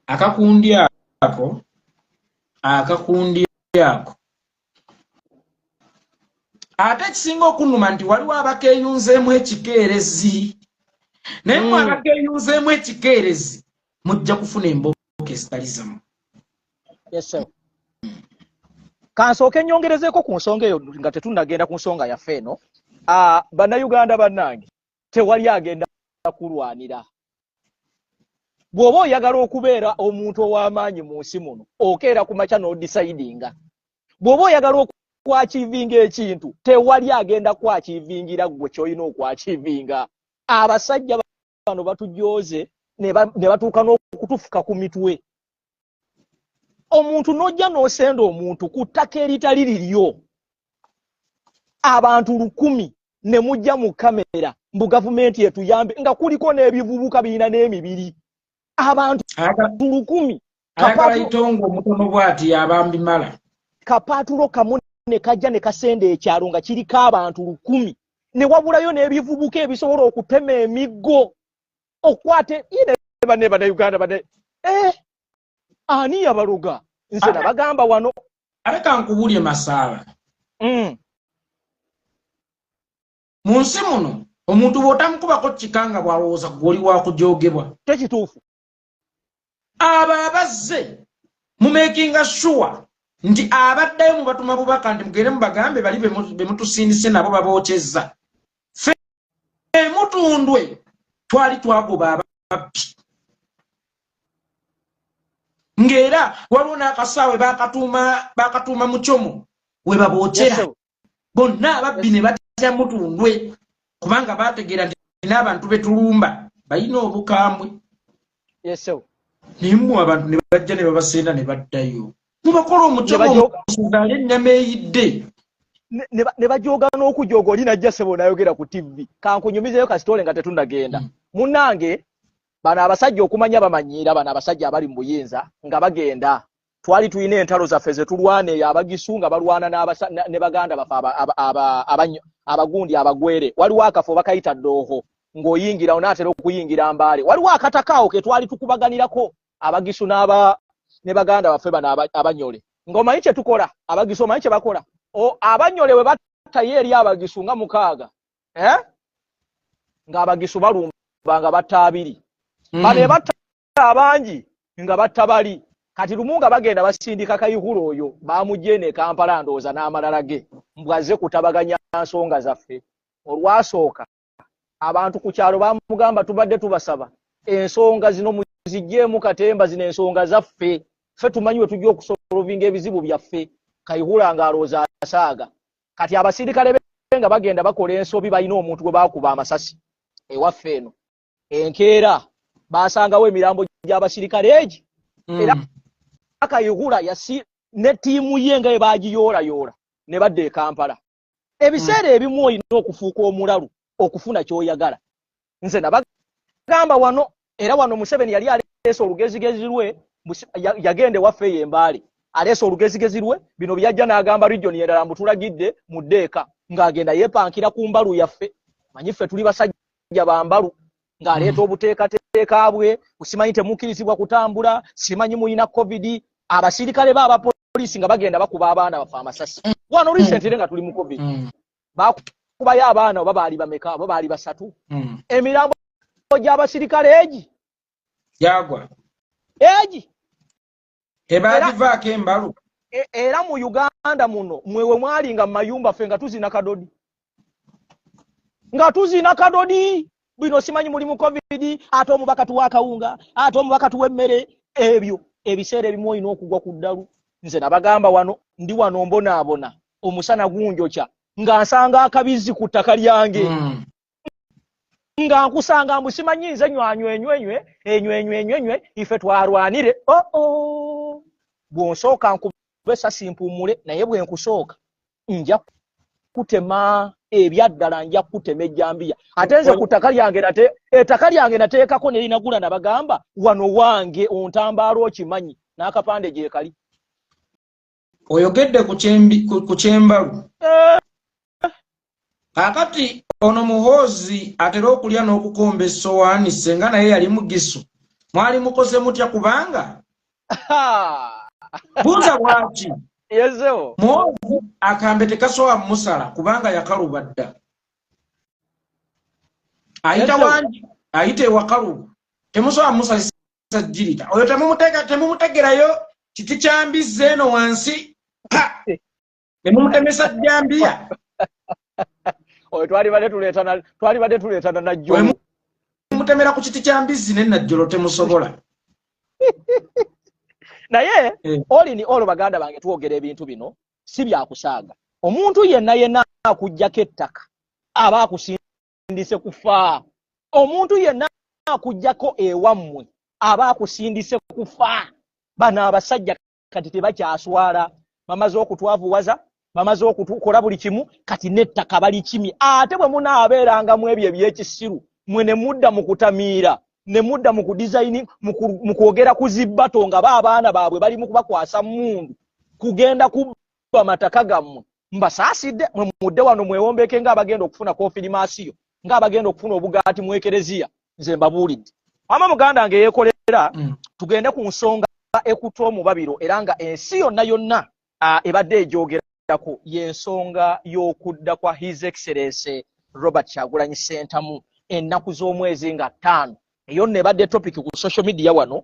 A: akakundi ako, akakundi ako. Ate ekisinga okunnuma nti waliwo abakeeyunzeemu ekikeerezi, naye mwe abakeeyunzeemu ekikeerezi mujja kufuna embooko ezitali zammwe.
B: Kansooke nnyongerezeeko ku nsonga eyo nga tetunnagenda ku nsonga yaffe eno. Bannayuganda bannange, tewali agenda kulwanira. Bw'oba oyagala okubeera omuntu ow'amaanyi mu nsi muno, okeera ku makya n'odecidinga. Bw'oba oyagala okwachievinga ekintu, tewali agenda kwachievingira ggwe ky'olina okwachievinga. Abasajja bano batujooze ne batuuka n'okutufuka ku mitwe. Omuntu n'ojja n'osenda omuntu ku ttaka eritali liryo, abantu 1000 ne mujja mu kamera mbu gavumenti etuyambe, nga kuliko n'ebivubuka birina n'emibiri, abantu 1000.
A: Ayagala itongo omutono bw'ati yabambimala.
B: Kapaatulo kamu ne kajja ne kasenda ekyalo nga kiriko abantu 1000, ne wabulayo n'ebivubuka ebisobola okutema emiggo okwate ine. Bane Bannayuganda bane, ani yabaloga? Nze nabagamba wano.
A: Ate kankubuulye, Masaaba. Mu nsi muno omuntu bw'otamukubako kika nga bw'alowooza gw'oli wakujogebwa.
B: Tekituufu.
A: Abo abazze mumakinga sure nti abaddayo mubatuma bubaka nti mugende mubagambe bali bemutusindise nabo babookyezza. Ffe mutundwe twali twagoba ababbi, ng'era waliwo n'akasaawe bakatuuma mukyomo we babookyera bonna ababbi ne batya mutundwe, kubanga bategeera nti n'abantu betulumba balina obukambwe. Naye mmwe abantu ne bajja ne babasenda ne baddayo, mubakola omucomo omusazaale ennyama eyidde.
B: Ne bajoga n'okujooga. Oli najja, sebo, nayogera ku TV. Kankunyumizeyo kasitole nga tetunnagenda. Munnange, bano abasajja okumanya bamanyiira, bano abasajja abali mu buyinza nga bagenda, twali tulina entalo zaffe ze tulwana eyo, Abagisu nga balwana ne baganda baffe abagundi abagwere. Waliwo akafo bakayita Ddooho, ng'oyingira onaatera okuyingira Mbaale, waliwo akataka awo ke twali tukubaganirako Abagisu n'aba ne baganda baffe bano Abanyole. Ng'omanyi kye tukola, Abagisu omanyi kye bakola? Abanyole bwe battayo eri Abagisu nga mukaaga, eh? Ng'Abagisu balumba nga batta abiri. Bano batta abangi nga batta bali. Kati lumu nga bagenda basindika Kayihura oyo, bamugye eno e Kampala, ndowooza n'amalala ge, mbwaze kutabaganya nsonga zaffe. Olwasooka abantu ku kyalo bamugamba, "Tubadde tubasaba ensonga zino muziggyemu katemba, zino ensonga zaffe, ffe tumanyi we tujja okusolvinga ebizibu byaffe." Kayihura ng'alowooza asaaga. Kati abasirikale be nga bagenda bakola ensobi, balina omuntu gwe baakuba amasasi ewaffe eno. Enkeera basangawo emirambo gy'abasirikale egi. Era Kayihura yasi ne ttiimu ye nga bwe baagiyoolayoola ne badda e Kampala. Ebiseera ebimu olina okufuuka omulalu okufuna ky'oyagala. Nze nabagamba wano, era wano Museveni yali aleese olugezigezi lwe, yagenda ewaffe eyo Embaale aleese olugezigezi lwe. Bino byajja n'agamba region endala mbu tulagidde mudde eka, ng'agenda yeepankira ku mbalu yaffe. Manyi ffe tuli basajja ba mbalu, ng'aleeta obuteekateeka bwe, simanyi temukkirizibwa kutambula, simanyi mulina COVID. Abasirikale ba abapoliisi nga bagenda bakuba abaana baffe amasasi wano recently nga tuli mu COVID. Bakubayo abaana oba baali bameka, oba baali basatu. Emirambo gy'abasirikale egi
A: gyagwa
B: egi.
A: Tebagivaako embalu.
B: Era mu Uganda muno mwewe mwali nga mu mayumba, ffe nga tuzina kadodi, nga tuzina kadodi. Bino simanyi muli mu COVID, ate omubaka tuwa akawunga, ate omubaka tuwa emmere. Ebyo ebiseera ebimu olina okugwa ku ddalu. Nze nabagamba wano, ndi wano mbonaabona, omusana gunjokya, nga nsanga akabizi ku ttaka lyange. Nga nkusanga mbu simanyi nze nywanywenywenywe enywenywenywenywe, ife twarwanire oo. Bw'onsooka nkuba esasi mpummule, naye bwe nkusooka. Nja kutema ebyaddala, nja kutema ejjambiya. Ate nze ku ttaka lyange nate, ettaka lyange nateekako nerinagula, nabagamba wano wange, ontambaala okimanyi n'akapande gyekali.
A: Oyogedde ku kyembalu. Kaakati ono Muhoozi atera okulya n'okukomba essowaani, senga naye yali mugisu. Mwali mukoze mutya? Kubanga buuza bwaki
B: yezewo.
A: Muhoozi akambe tekasobola musala kubanga yakaluba dda. Ayita wangi, ayita ewakaluba, temusobola musalisa jirita. Oyo temumutegerayo kiti kya mbizzi eno wansi pa nemumutemesa jambiya.
B: Oyo twalibadde tuleetana najjo.
A: Mutemera ku kiti kya mbizzi ne najjolo temusobola.
B: Naye olini olwo, baganda bange, twogera ebintu bino si byakusaaga. Omuntu yenna yenna akugjako ettaka aba akusindise kufa. Omuntu yenna akugjako ewammwe aba akusindise kufa. Bano abasajja kati tebakyaswala, bamaze okutwavuwaza, bamaze okutukola buli kimu, kati n'ettaka balikimye. Ate bwe munaabeerangamu ebyo ebyekisiru mwe ne mudda mu kutamiira, ne mudda mu kudizayini, mu kwogera ku zibbato nga ba abaana baabwe bali mu kubakwasa mundu kugenda kubba mataka gammwe, mbasaasidde. Mwe mudde wano mwewombeke ng'abagenda okufuna konfirimaasiyo, ng'abagenda okufuna obugaati mu ekereziya. Nze mbabuulidde ama muganda wange yeekolera. Tugende ku nsonga ekuta omubabiro era nga ensi yonna yonna ebadde egyogerako, y'ensonga y'okudda kwa His Excellence Robert Kyagulanyi Ssentamu ennaku z'omwezi nga 5. Eyo nno ebadde topic ku social media wano,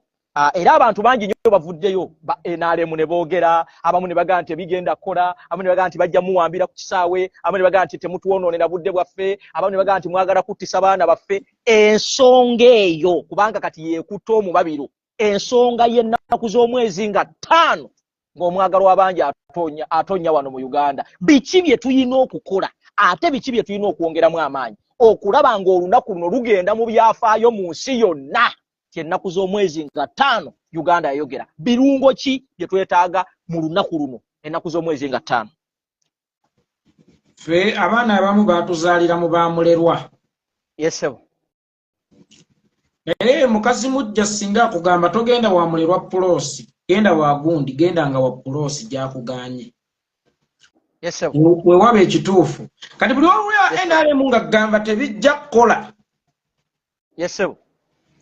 B: era abantu bangi nnyo bavuddeyo ba NRM ne boogera, abamu ne bagamba nti ebigenda kukola, abamu ne bagamba nti bajja muwambira ku kisaawe, abamu ne bagamba nti temutwonoonera budde bwaffe, abamu ne bagamba nti mwagala kuttisa baana baffe. Ensonga eyo, kubanga kati yeekutta omubabiro, ensonga y'ennaku z'omwezi nga 5 ng'omwagalwa abangi atonya wano mu Uganda, biki bye tulina okukola ate biki bye tulina okwongeramu amaanyi okulaba ng'olunaku luno lugenda mu byafaayo mu nsi yonna, ti ennaku z'omwezi nga 5 Uganda yayogera? Birungo ki bye twetaaga mu lunaku luno, ennaku z'omwezi nga 5?
A: Ffe abaana abamu batuzaalira mu bamulerwa.
B: Yesebo.
A: Naye mukazi mujja singa akugamba togenda wa mulerwa puloosi, genda wa gundi, genda nga wa puloosi gyakuganye.
B: Yesebo.
A: Wewaba ekituufu. Kati buli olwa NRM nga gamba tebijja kukola.
B: Yesebo.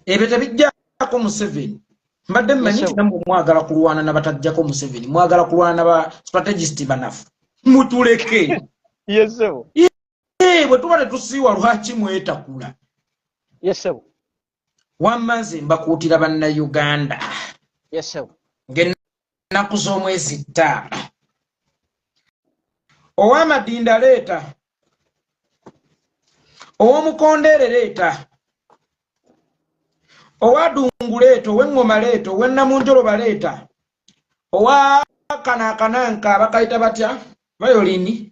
A: Ebyo tebijjako Museveni. Mbadde mmanyi nti nammwe mwagala kulwana na batajjako Museveni, mwagala kulwana na ba strategist banafu. Mutuleke.
B: Yesebo.
A: Bwe tuba tetusiiwa, lwaki mwetakula?
B: Yesebo.
A: Wamma nze mbakuutira Bannayuganda.
B: Yesebo.
A: Ng'ennaku z'omwezi 5, ow'amadinda leeta, ow'omukondeere leeta, owadungu leeta, ow'eŋŋoma leeta, ow'ennamunjoloba leeta, owa kano akananka bakayita batya, violin,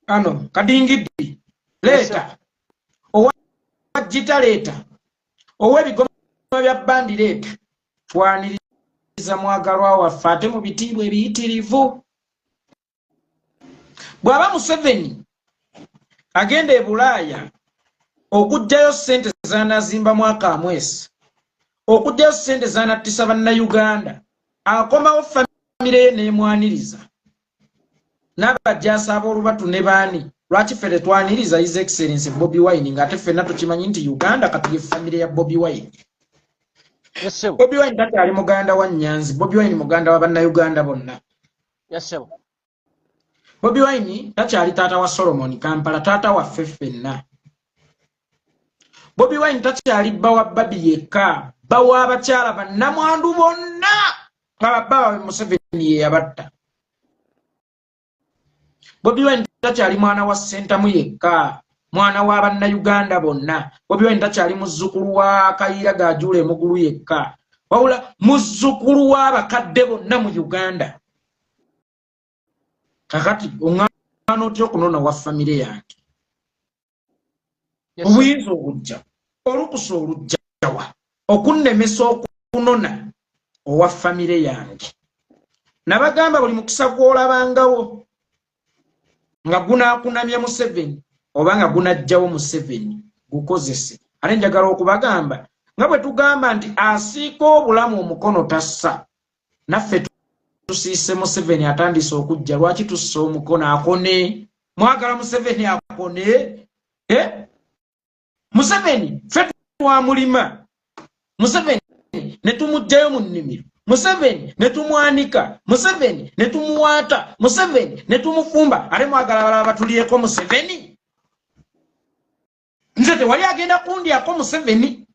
A: ano kadingidi leeta, owa gita leeta, ow'ebigoma bya bandi leeta. Twaniriza mwagalwa waffe ate mu bitiibwa ebiyitirivu. Bw'aba Museveni agenda e Bulaaya okuggyayo ssente z'anaazimbamu akamwesi, okuggyayo ssente z'anattisa Bannayuganda, akomawo famire ye n'emwaniriza n'abajjaasi ab'olubatu ne baani, lwaki ffe tetwaniriza His Excellence Bobi Wine, ng'ate ffenna tukimanyi nti Uganda kati ye famire ya Bobi Wine?
B: Yesebo.
A: Bobi Wine takyali muganda wa Nyanzi. Bobi Wine muganda wa Bannayuganda bonna.
B: Yesebo.
A: Bobi Wine takyali taata wa Solomon Kampala, taata waffe ffenna. Bobi Wine takyali bba wa Babi yekka, bba w'abakyala bannamwandu bonna nga babba baabwe Museveni ye yabatta. Bobi Wine takyali mwana wa Ssentamu yekka, mwana wa Bannayuganda bonna. Bobi Wine takyali muzzukulu wa Kayiira Gajuula Emugulu yekka, wabula muzzukulu w'abakadde bonna mu Uganda. Kakati oŋŋaana otya okunona wa famire yange? Obuyinza obujja olukusa olujjawa okunnemesa okunona owa famire yange? Nabagamba buli mukisa gw'olabangawo. Nga gunaakunamya Museveni oba nga gunajjawo Museveni, gukozese. Ate njagala okubagamba nga bwe tugamba nti asiika obulamu omukono tassa, naffe tusiise Museveni atandise okujja. Lwaki tussa omukono akone? Mwagala Museveni akone? Eh? Museveni ffe twamulima, Museveni ne tumuggyayo mu nnimiro, Museveni ne tumwanika, Museveni ne tumuwaata, Museveni ne tumufumba, ate mwagala balaba batulyeko Museveni? Nze tewali agenda kundyako Museveni.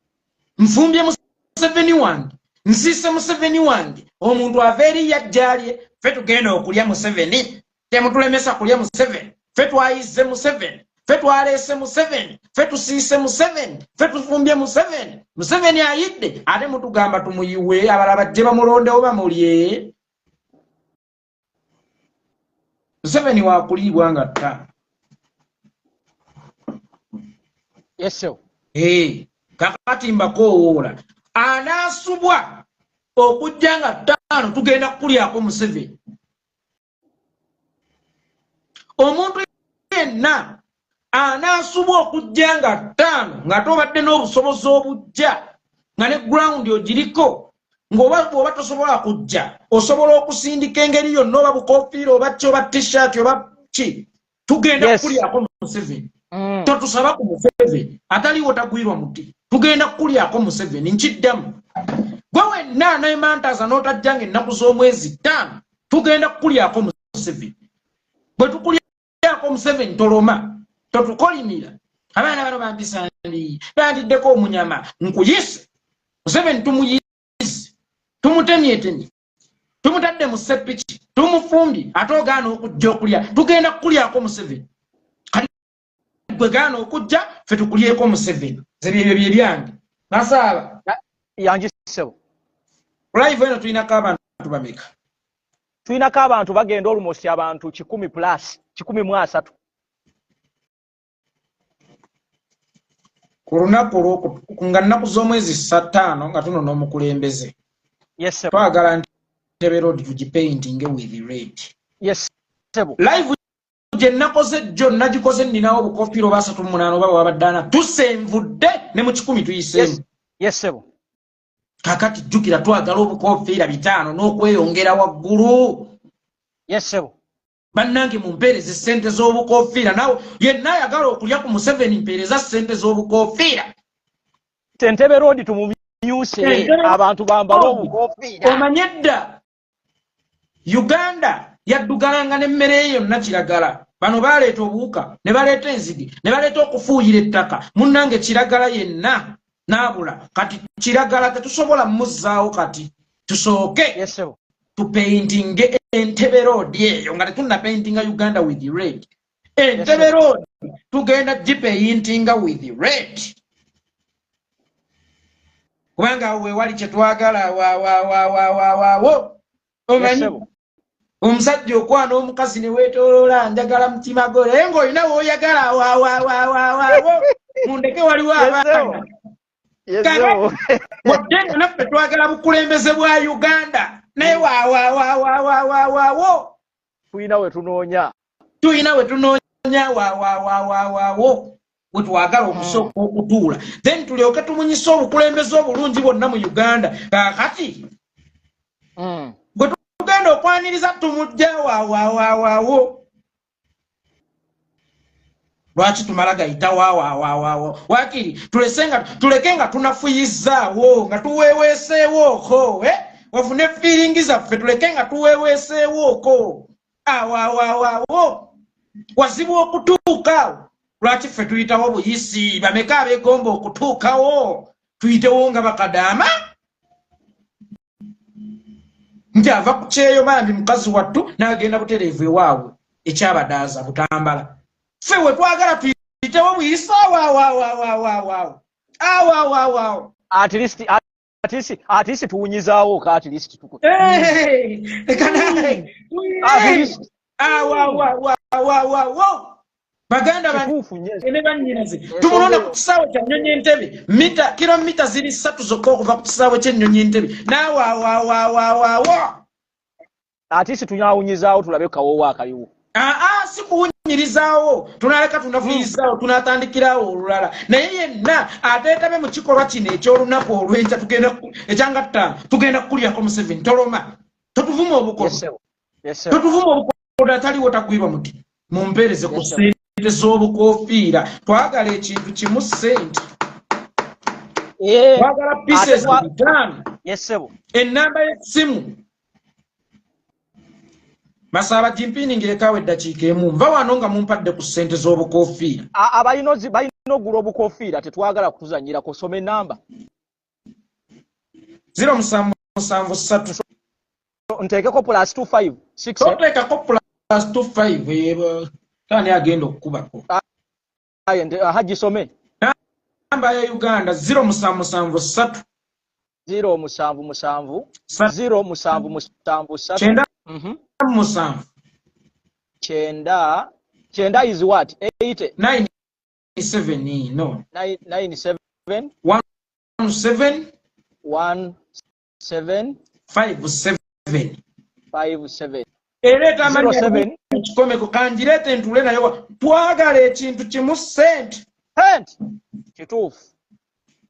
A: Nfumbye Museveni wange, nsiise Museveni wange. Omuntu ava eri yajjalye, ffe tugenda okulya Museveni. Temutulemesa kulya Museveni. Ffe twayizze Museveni, ffe twaleese Museveni, ffe tusiise Museveni, ffe tufumbye Museveni. Museveni ayidde, ate mutugamba tumuyiwe abalala bajje bamulondewo bamulye. Museveni wakuliibwa nga tta.
B: Yes, sir.
A: Hey, kakati mbakoowoola anaasubwa okujja nga 5 tugenda kukulyako Museveni. Omuntu yenna anaasubwa okujja nga 5 nga tobadde n'obusobozi obujja nga ne ground ogiriko, ng'oba bw'oba tosobola kujja osobola okusindika engeri yonna, oba bukofiira oba ki oba t-shirt oba ki, tugenda kukulyako Museveni. Totusaba ku Museveni, ataliwo tagwirwa muti. Tugenda kukulyako Museveni. Nkiddamu, gwe wenna aneemantaza n'otajja nga ennaku z'omwezi 5, tugenda kukulyako Museveni. Bwe tukulyako Museveni toloma, totukolimira. Abaana bano bampisa mbi, bandiddeko omunyama. Nkuyise Museveni, tumuyize, tumutemyetemye, tumutadde mu seppiki, tumufumbye, ate ogaana okujja okulya. Tugenda kukulyako Museveni. Kati gwe gaana okujja, ffe tukulyeko Museveni. Nze byebyo bye byange. Nasaaba
B: yangi ssebo.
A: Live eno tulinako abantu bameka?
B: Tulinako abantu bagenda almost abantu 100 plus, 130.
A: Ku lunaku olwoku nga nnaku z'omwezi 5 nga tunona omukulembeze.
B: Yes, sir.
A: Twagala Entebbe Road tugipaintinge with red.
B: Yes, sir.
A: Live gye nakoze jjo nagikoze nninawo obukofiira oba 38 oba bwabadde ana, tusenvudde ne mu 100 tuyiseemu.
B: Yes, sir.
A: Kakati jjukira twagala obukofiira 500 n'okweyongera waggulu.
B: Yes, sir.
A: Bannange mumpeereze ssente z'obukofiira. Naawe yenna ayagala okulya ku Museveni, mpeereza ssente z'obukofiira.
B: Entebbe Road tumumyuse, abantu bambale obukofiira.
A: Omanye dda Uganda yaddugalanga n'emmere ye yonna kiragala. Bano baleeta obuwuka ne baleeta enzige ne baleeta okufuuyira ettaka, munnange kiragala yenna n'abula. Kati kiragala tetusobola mmuzzaawo, kati tusooke
B: Yes, sir.
A: tupaintinge Entebbe Road eyo nga tetunnapaintinga Uganda with red. Entebbe Road tugenda gipaintinga with red, kubanga awo wewali kyetwagala. Wawawawawawawo omanyi
B: Yes, sir.
A: omusajja okwana omukazi ne weetooloola, njagala mutima go, naye ng'olina w'oyagala. Wawawawawawo mundeke, waliwo
B: Yes, sir.
A: abaana.
B: Yes,
A: Kakati,
B: sir.
A: wadde nga naffe twagala bukulembeze bwa Uganda, naye wawawawawawawawo
B: Tulina we tunoonya.
A: Tulina we tunoonya. Wawawawawawo we twagala okusooka okutuula, then tulyoke tumunyise obukulembeze obulungi bwonna mu Uganda. Kaakati gwe tugenda okwaniriza tumujja wawawawawo. Lwaki tumala gayita wawawawawo? Wakiri tuleke nga tunafuyizaawo nga tuweweeseewooko, eh? Wafune feeling zaffe, tuleke nga tuweweeseewooko awawawawo. Wazibu okutuuka awo. Lwaki ffe tuyitawo buyisi? Bameka abeegomba okutuukawo? Tuyitewo nga bakadaama nti ava ku kyeyo bambi mukazi wattu n'agenda butereevu ewaabwe ekyabadaaza Butambala. Ffe we twagala tuyitewo buyisi awawawawawawawo awawawawo.
B: At least, at least, at least tuwunyizaawo ka, at least tuku. At least.
A: Awawawawawawo baganda
B: Kituufu nnyo.
A: Ne bannyinaze, tumulonda ku kisaawe kya nnyonyi Entebe, mita kilomita ziri 3 zokka okuva ku kisaawe ky'ennyonyi Entebe, naawe awawawawawo.
B: At least tunawunyizaawo tulabe kawoowo akaliwo.
A: Aa, si kuwunya. tunyirizawo, tunaleka tunafuyizaawo, tunatandikirawo olulala. Naye yenna ateetabe mu kikolwa kino ekyolunaku olw'enkya, tugenda ekyanga 5, tugenda kukulyako Museveni. Toloma, totuvuma obukodo.
B: Yes, sir. Yes, sir.
A: Totuvuma obukodo, ataliwo tagwirwa muti. Mumpeereze ku
B: Yes, sir.
A: ssente z'obukofiira. Twagala ekintu kimu, ssente. Twagala pieces 500.
B: Yes, sir.
A: Ennamba y'essimu, Masaaba, gimpiningirekawo eddakiika emu, nva wano nga mumpadde ku ssente z'obukofiira.
B: Abalina balina ogula obukofiira, tetwagala kutuzanyirako. Soma enamba.
A: 0773.
B: Nteekeko plus 256?
A: Toteekako plus 25, tani agenda okukubako.
B: Aye, aha, gisome.
A: Namba ya Uganda, 0773.
B: 077
A: Sa-
B: 0773.
A: 97.
B: 90, 90 is what, 8?
A: 97, no.
B: 9, 9, 7.
A: 7.
B: 1 7.
A: 57.
B: 5 7.
A: Ereeta amannya.
B: 07.
A: Kikomeko kangireete ntuule nayo. Twagala ekintu kimu, ssente.
B: Sente, kituufu.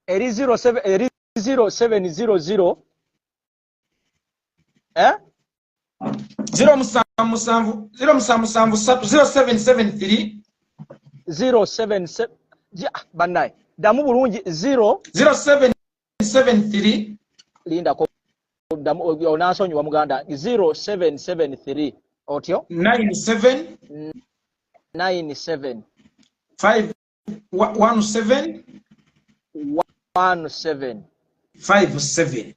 B: Eri 07, eri 0700, eh?
A: 077, 0773, 0773.
B: 077, ja bannaye, ddamu bulungi, 0.
A: 0773.
B: Lindako, ddamu, onansonyiwa muganda. 0773 otyo?
A: 97.
B: 97.
A: 5 17.
B: 17.
A: 57.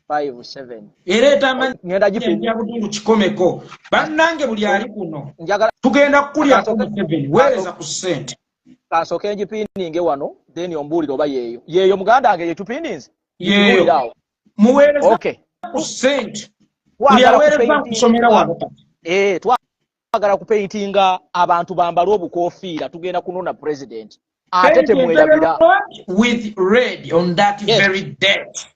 B: 57.
A: Ereeta amannya.
B: Ngenda gipi.
A: Ya butundu kikomeko. Bannange, buli ali kuno,
B: Njagala
A: tugenda kukulyako. Museveni, weereza ku ssente.
B: Kansooke ngipininge wano, then ombuulire oba yeeyo. Yeeyo muganda wange, yetupininze.
A: Yeeyo. Muweereza ku ssente, buli aweereza nkusomera wano kati.
B: Eh, twagala kupeintinga abantu bambale obukofiira, tugenda kunona president. Ate temwerabira
A: with red on that very date.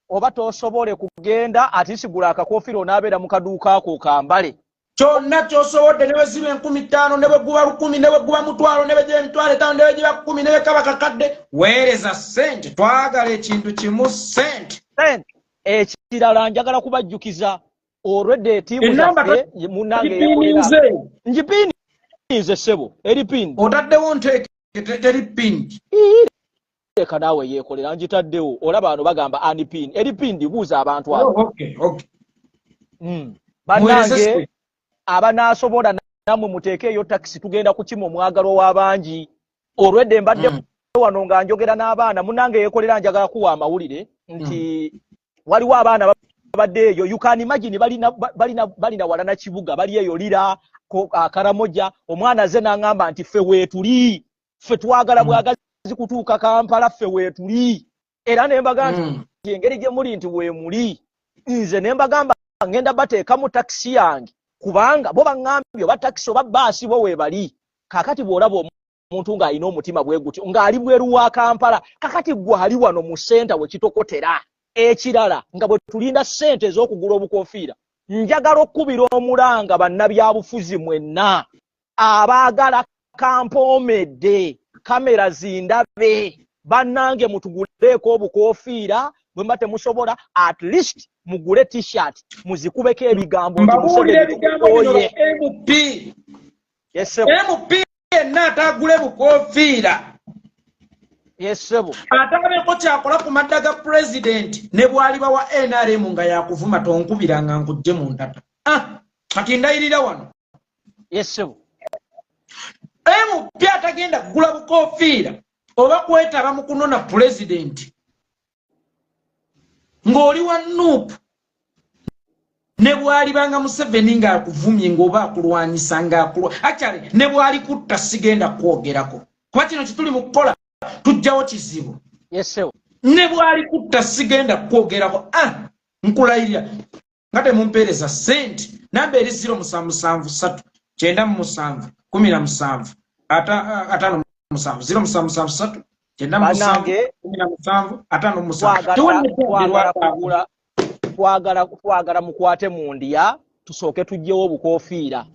B: Oba tosobole kugenda, ati sigula akakofiira, onaabeera mu kaduuka ako kambale.
A: Kyonna kyosobodde, ne bwe ziba 5000, ne bwe guba 1000, ne bwe guba 500, ne bwe giba 50,000, ne bwe giba 10,000, ne bwe kaba kakadde, weereza ssente. Twagala ekintu kimu, ssente.
B: Ekirala, njagala kubajjukiza olwedde etiimu zaffe munange. Ngipininze, ssebo, eri pin.
A: Otaddewo nteeke, teri pin.
B: Leka naawe, yeekolera, ngitaddewo. Olaba wano bagamba unpin, eri pinned. Buuza abantu abo. Bannange, abanaasobola nammwe muteekeeyo takisi, tugenda kukima omwagalwa w'abangi. Olwedde mbadde wano nga njogera n'abaana. Munange yeekolera, njagala kuwa amawulire nti waliwo abaana babadde eyo. You can imagine, balina balina balina walana kibuga, bali eyo Lira, Karamoja. Omwana aze n'aŋŋamba nti ffe weetuli, ffe twagala bwagazi kutuuka Kampala, ffe weetuli. Era ne mbaga nti engeri gye muli nti weemuli, nze ne mbagamba ngenda bateekamu takisi yange, kubanga bo baŋŋambye oba takisi oba baasi, bo weebali. Kaakati bw'olaba omuntu ng'alina omutima bwe gutyo ng'ali bweru wa Kampala, kakati gwe ali wano mu center we kitokotera. Ekirala, nga bwe tulinda ssente ez'okugula obukofiira, njagala okukubira omulanga bannabyabufuzi mwenna abaagala kampoomedde kamera zindabe. Bannange, mutuguleeko obukofiira. Bwe mba temusobola, at least mugule T-shirt muzikubeko ebigambo nti
A: Mbabuulira
B: Museveni
A: ebigambo bino.
B: tukukoye.
A: MP.
B: Yes, ssebo.
A: MP yenna ataagule bukofiira,
B: Yes, ssebo.
A: ate abeeko kyakola ku madda ga pulezidenti, ne bw'aliba wa NRM nga yakuvuma, tonkubira nga nkujje mu ntata. Ah, kati ndayirira wano.
B: Yes, ssebo.
A: MP atagenda kugula bukofiira oba kwetaba mu kunona pulezidenti, ng'oli wa NUP, ne bw'alibanga Museveni ng'akuvumye, ng'oba akulwanyisa, ng'akulwa, actually ne bw'ali kutta, sigenda kwogerako, kuba kino kituli mu kukola tujjawo kizibu.
B: Yes, ssebo.
A: Ne bw'ali kutta, sigenda kwogerako. Ah, nkulayirira nga temumpeereza ssente. Namba eri 0773 97 17 57, 0773 97
B: Bannange,
A: 17 57.
B: Twagala kugula, twagala mukwate mu ndya. Tusooke tuggyewo obukoofiira,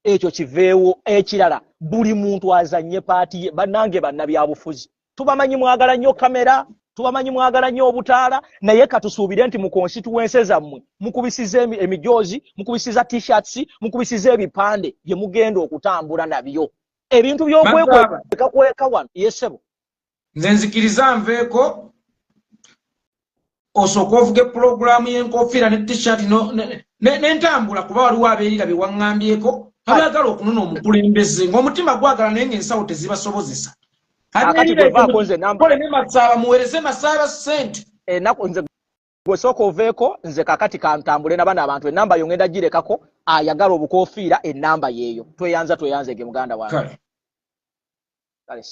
B: ekyo kiveewo. Ekirala, buli muntu azanye part ye. Bannange bannabyabufuzi, tubamanyi mwagala nnyo kamera, tubamanyi mwagala nnyo obutaala, naye katusuubire nti mu constituency zammwe mukubisiza emijoozi, mukubisiza T-shirts, mukubisiza ebipande bye mugenda okutambula nabyo, ebintu by'okwekweka kweka wano. Yesebo.
A: Nze nzikiriza nveeko, osooka ovuge pulogulaamu y'enkofiira ne T-shirt n'entambula, kuba waliwo abeerira bye waŋŋambyeko, abaagala okunona omukulembeze ng'omutima gwagala naye ng'ensawo tezibasobozesa. Kole ne Masaaba, muweereze Masaaba ssente.
B: Enaku nze gwe sooka oveeko, nze kakati kantambule nabano abantu. Enamba yo ngenda girekako, ayagala obukofiira enamba yeeyo. Tweyanza, tweyanzege muganda wange. Kale.